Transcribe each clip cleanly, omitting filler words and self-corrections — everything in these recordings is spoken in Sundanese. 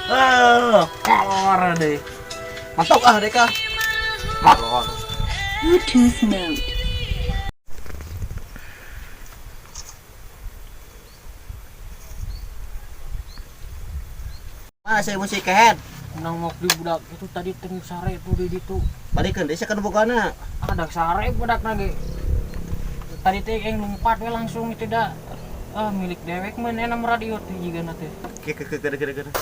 Ah, kolor deh. Mantap ah deka. Kolor. Bluetooth mode. Ah, saya musik kehead. Nang mau di budak itu tadi teng sare tuh di ditu. Balikeun deui sia kana bogana. Ada sare budak lagi. Tadi teh yang lompat we langsung itu dah. Ah, milik dewek mah enam radio teh jigana teh. Ke ke ke ke ke ke.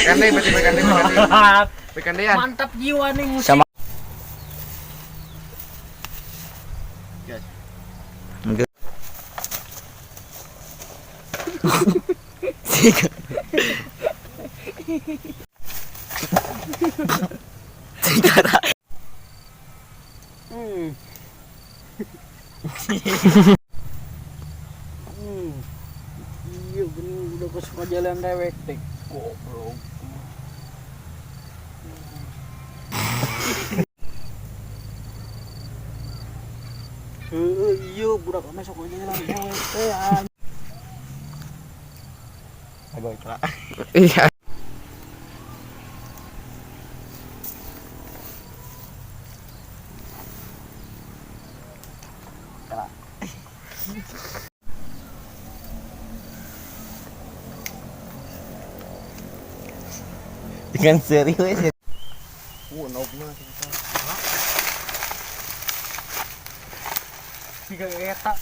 Kande, berarti kande, kande. Kandean. Mantap jiwa nih musik. Sama. Iya bener udah kesuka jalan dewek teh. Goblok. Iya budak masuk aja jalan dewek teh. Iya. Dengan serius ya. Nogma. Tiga eta.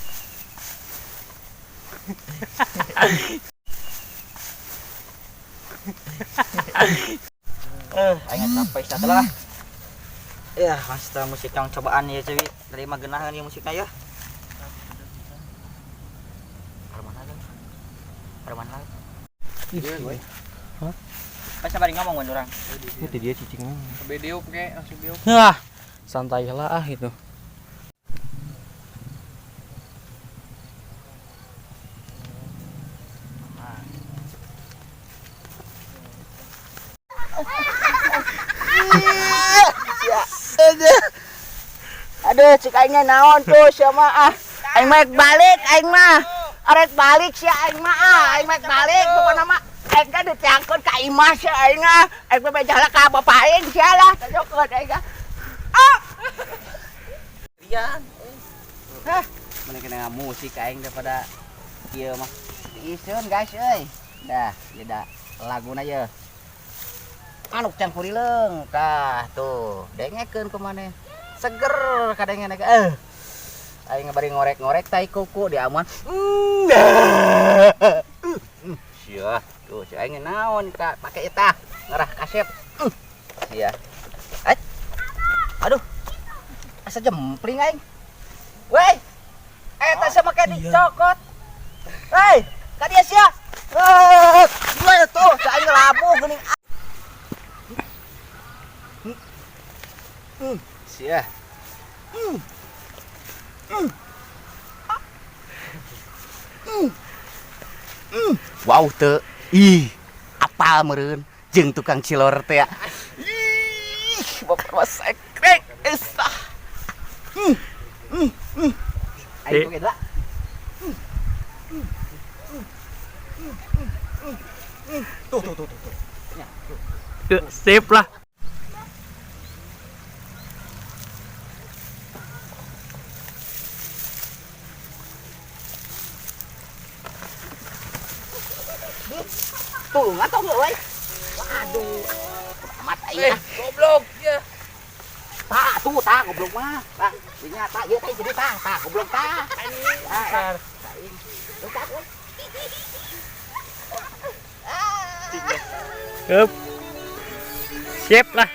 Aing capek satu lah. Ya, master musik yang cobaan ya cuy. Dari mah geunaheun ieu musikna ya. Mana lagi? Mana lagi? Iya, gue. Hah? Pas bari ngomong mun urang. Itu dia cicingnya. Video kayak langsung diup. Nah, santai lah ah itu. Aduh, cik aingnya naon tuh sia mah ah. Aing mah balik aing mah. Arek balik sia aing mah ah. Aing mah balik pokona mah aing teh ditiangkeun ka imah sia aing ah. Aing mah bejalah ka bapak aing sia lah. Tajokeun aing ah. Ah. Rian. Hah, mana kena musik aing daripada ieu mah. Diiseun guys euy. Dah, ieu da laguna ye. Manuk can kurileung. Tah, tuh, dengekeun ku maneh. Seger kadangnya naik aing bari ngorek-ngorek tai kuku di aman. Sia tuh si aing naon ka pake eta ngerah kasep. Sia aduh asa jempling aing weh eta sama make dicokot hei ka dia sia gila tuh si aing labuh geuning. Sia. Wow teu. Ih, apal meureun jeung tukang cilor teh. Ih, bapak mah sekrek esah. Ayo ge lah. Tuh tuh tuh tuh. Sip lah. Tulungan tong euy. Waduh. Amat aing. Goblok ya. Tah, tuh tah goblok mah. Tah, dinya tah ieu teh jadi tah, tah goblok tah. Tah. Up. Sip lah.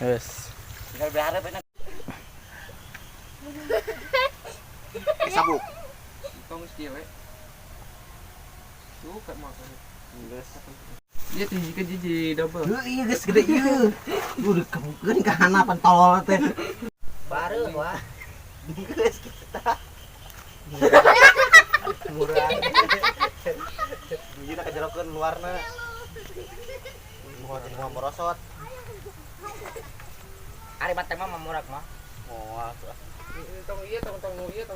Yes. Tinggal berharap enak. Sabuk. Tong geus kieu we. Tuh kayak makan. Geus. Iya tinggi ke jiji double. Heuh ieu geus gede ieu. Udah kebukeun ka hanapan tolol teh. Bareuh wah. Geus kita. Murah. Bujina kajerokeun luarna. Moal merosot. Ari mah teh mah murak mah. Moal tuh. Tong ieu tong tong ieu tong.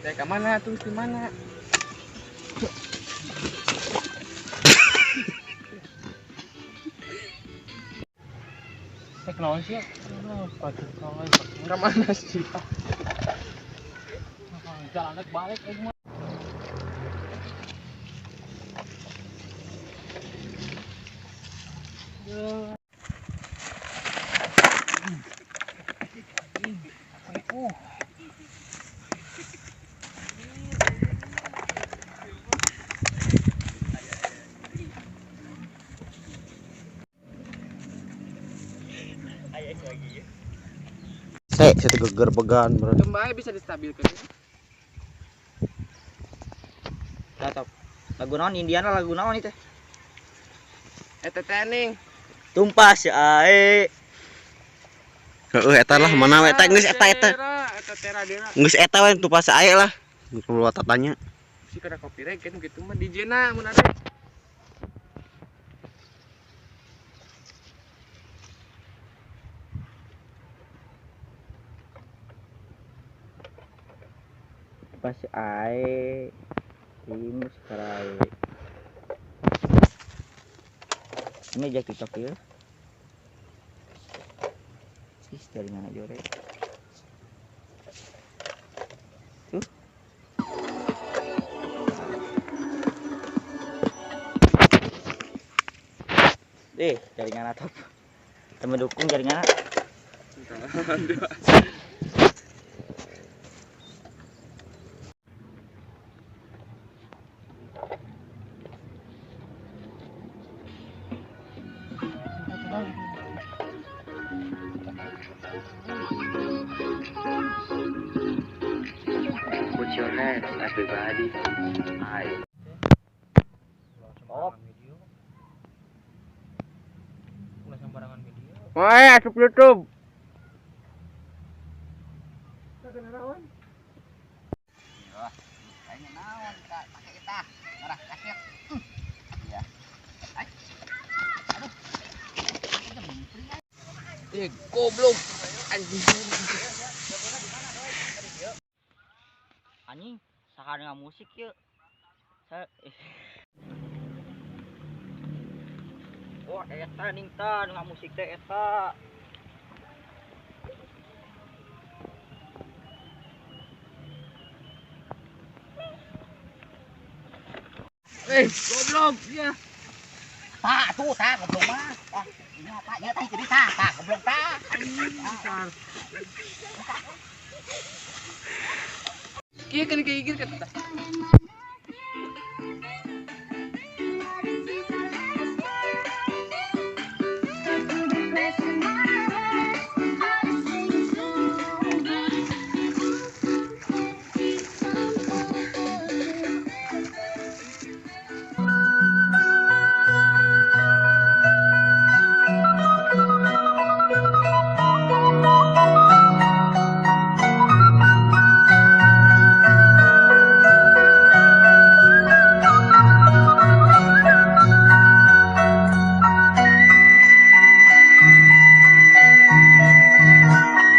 Teh ka mana terus di mana? Teh naon sih? Ka mana sih? Jalan balik aing mah. Teh, saya geger began bro. Kembali bisa distabilkan. Tetap. Lagu naon Indiana lagu naon itu? Eta teh ning. Tumpas ya ae. Heeh eta lah mana we eta geus eta eta. Eta tera dera. Geus eta we tupas ae lah. Keluar tatanya. Si kada copyright kan gitu mah DJ na mun ada. Pas ae. Ini sekarang. Ini aja TikTok ya. Ih, dari mana jore? Tuh. Jaringan atap. Temen dukung jaringan. Put your hands, everybody. I. Woi, asup YouTube. Eh, goblok. Anjing. Anjing, saha musik yuk. Wah, eta ning ta musik teh eta. Goblok ya. Tah, tuh tah goblok mah. Tah, ini apa ya tah jadi tah, tah goblok tah. Kieu kan kieu kieu kata.